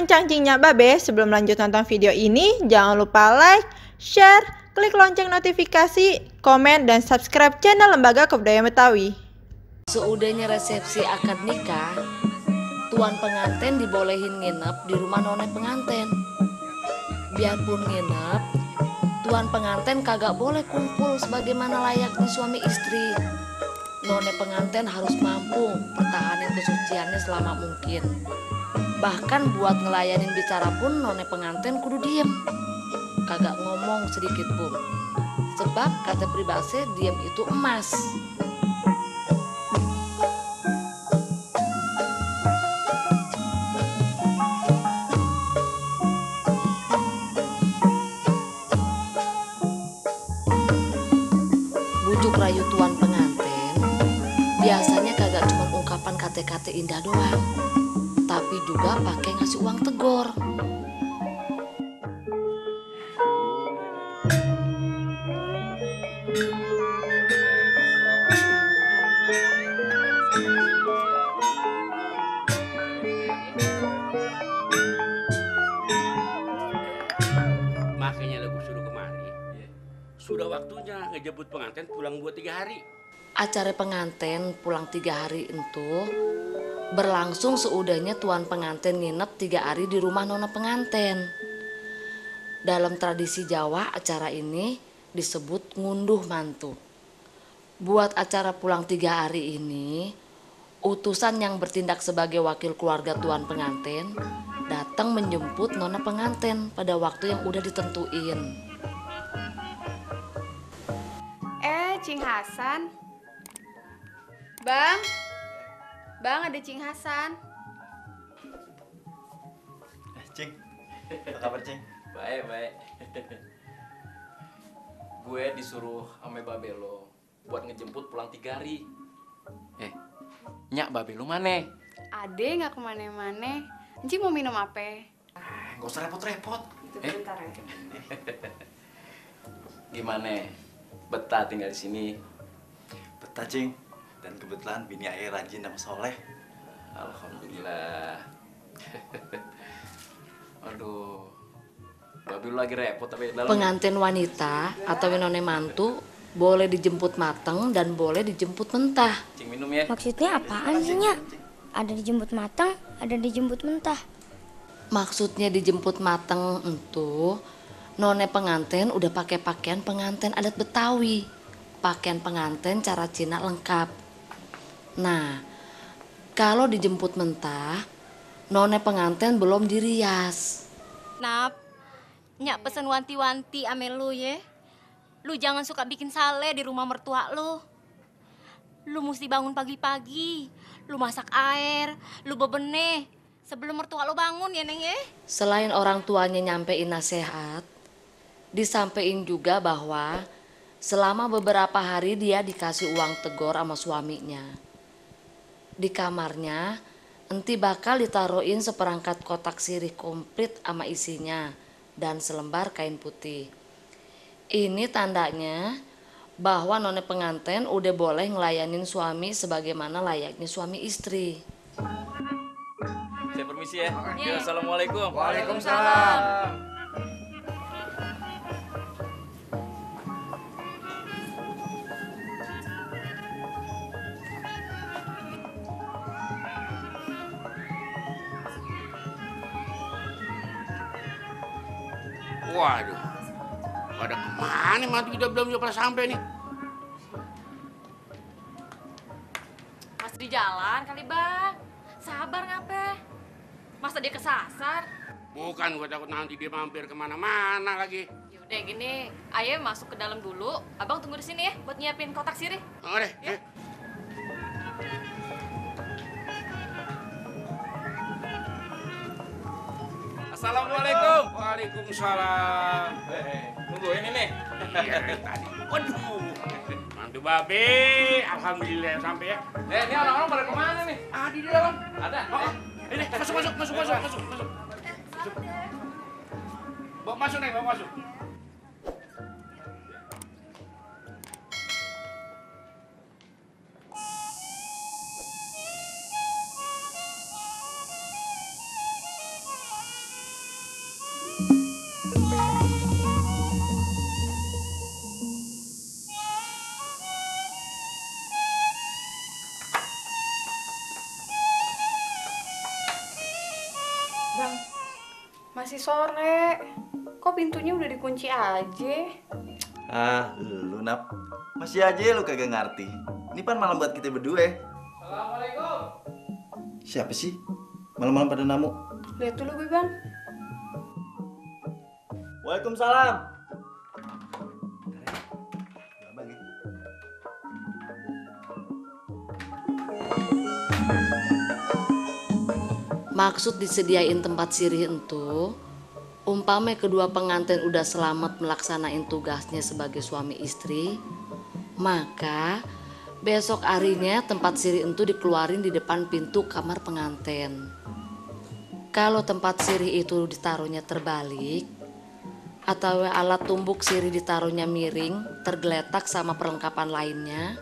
cangcingnya Babe, sebelum lanjut nonton video ini, jangan lupa like, share, klik lonceng notifikasi, komen, dan subscribe channel Lembaga Kebudayaan Betawi. Seudahnya resepsi akad nikah, tuan pengantin dibolehin nginep di rumah none pengantin. Biarpun nginep, tuan pengantin kagak boleh kumpul sebagaimana layaknya suami istri. None pengantin harus mampu pertahanin kesuciannya selama mungkin. Bahkan buat ngelayanin bicara pun none pengantin kudu diem, kagak ngomong sedikit pun. Sebab kata peribahasa diem itu emas. Bujuk rayu tuan pengantin biasanya kagak cuma ungkapan kata-kata indah doang, tapi juga pakai ngasih uang tegor. Makanya gue suruh kemari. Sudah waktunya ngejemput pengantin pulang 2-3 hari. Acara pengantin pulang 3 hari itu berlangsung seudahnya tuan pengantin nginep 3 hari di rumah nona pengantin. Dalam tradisi Jawa, acara ini disebut ngunduh mantu. Buat acara pulang 3 hari ini, utusan yang bertindak sebagai wakil keluarga tuan pengantin datang menjemput nona pengantin pada waktu yang udah ditentuin. Cing Hasan. Bang ada Cing Hasan. Cing, apa kabar Cing? Baik. Gue disuruh sama babe lo buat ngejemput pulang 3 hari. Nyak babe lo mana? Ade nggak kemana-mana. Cing mau minum apa? Gak usah repot-repot. Bentar ya. Gimana? Betah tinggal di sini? Betah Cing. Dan kebetulan bini ayah rajin sama soleh. Alhamdulillah. Aduh, babe lo lagi repot tapi dalam. Pengantin wanita atau none mantu boleh dijemput mateng dan boleh dijemput mentah. Cing minum ya. Maksudnya apaan sih, Nyak? Ada dijemput matang, ada dijemput mentah. Maksudnya dijemput mateng itu none pengantin udah pakai pakaian pengantin adat Betawi. Pakaian pengantin cara Cina lengkap. Nah, kalau dijemput mentah, none pengantin belum dirias. Nap, Nyak pesen wanti-wanti ame lu ya. Lu jangan suka bikin sale di rumah mertua lu. Lu mesti bangun pagi-pagi, lu masak air, lu bebeneh sebelum mertua lu bangun ya Neng ya. Selain orang tuanya nyampein nasihat, disampein juga bahwa selama beberapa hari dia dikasih uang tegor sama suaminya. Di kamarnya, enti bakal ditaruhin seperangkat kotak sirih komplit sama isinya dan selembar kain putih. Ini tandanya bahwa none pengantin udah boleh ngelayanin suami sebagaimana layaknya suami istri. Saya permisi ya. Assalamualaikum. Waalaikumsalam. Waduh, pada kemana mantu kita belum pada sampai nih? Masih di jalan kali bang. Sabar ngape? Masa dia kesasar? Bukan, gue takut nanti dia mampir kemana-mana lagi. Yaudah gini, ayah masuk ke dalam dulu. Abang tunggu di sini ya buat nyiapin kotak sirih. Oh deh, Ya. Assalamualaikum. Waalaikumsalam. Tunggu ini nih. Iya dari tadi. Waduh, mantu babe, alhamdulillah sampai ya. Ini orang-orang pada kemana nih? Di dalam. Ada. Oh, ini masuk. Bawa masuk nih, bawa masuk. Masih sore. Kok pintunya udah dikunci aja? Ah, lu Nap. Masih aja lu kagak ngerti. Ini pan malam buat kita berdua. Assalamualaikum. Siapa sih? Malam-malam pada namu. Lihat dulu gue, Bang. Waalaikumsalam. Maksud disediain tempat sirih itu, umpame kedua pengantin udah selamat melaksanain tugasnya sebagai suami istri, maka besok harinya tempat sirih itu dikeluarin di depan pintu kamar pengantin. Kalau tempat sirih itu ditaruhnya terbalik, atau alat tumbuk sirih ditaruhnya miring, tergeletak sama perlengkapan lainnya,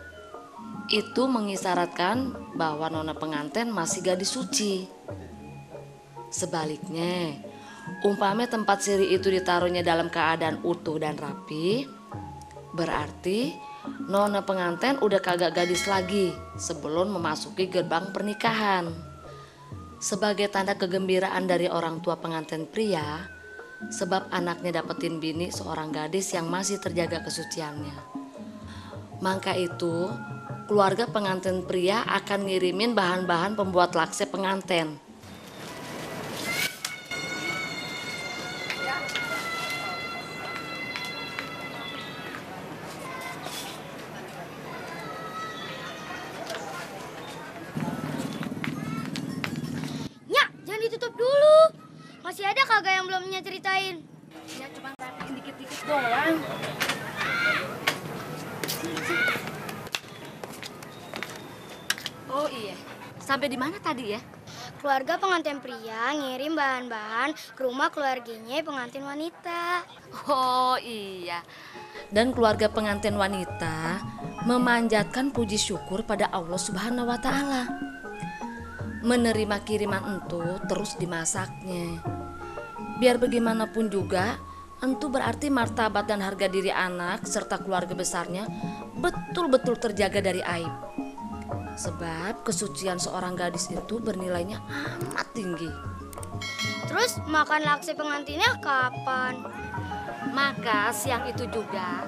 itu mengisyaratkan bahwa nona pengantin masih gadis suci. Sebaliknya, umpame tempat sirih itu ditaruhnya dalam keadaan utuh dan rapi, berarti nona pengantin udah kagak gadis lagi sebelum memasuki gerbang pernikahan. Sebagai tanda kegembiraan dari orang tua pengantin pria, sebab anaknya dapetin bini seorang gadis yang masih terjaga kesuciannya. Maka itu, keluarga pengantin pria akan ngirimin bahan-bahan pembuat lakse pengantin. Nyak, jangan ditutup dulu. Masih ada kagak yang belum Nyak ceritain? Ya cuma rapiin dikit-dikit doang. Oh iya, sampai di mana tadi ya? Keluarga pengantin pria ngirim bahan-bahan ke rumah keluarganya pengantin wanita. Oh iya. Dan keluarga pengantin wanita memanjatkan puji syukur pada Allah Subhanahu wa taala. Menerima kiriman entu terus dimasaknya. Biar bagaimanapun juga, entu berarti martabat dan harga diri anak serta keluarga besarnya betul-betul terjaga dari aib. Sebab kesucian seorang gadis itu bernilainya amat tinggi. Terus makan lakse pengantinnya kapan? Maka siang itu juga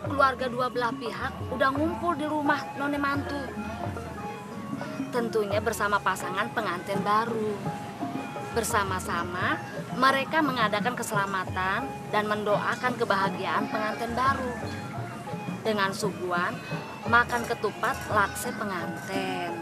keluarga dua belah pihak udah ngumpul di rumah none mantu. Tentunya bersama pasangan pengantin baru. Bersama-sama mereka mengadakan keselamatan dan mendoakan kebahagiaan pengantin baru. Dengan suguhan makan ketupat lakse pengantin.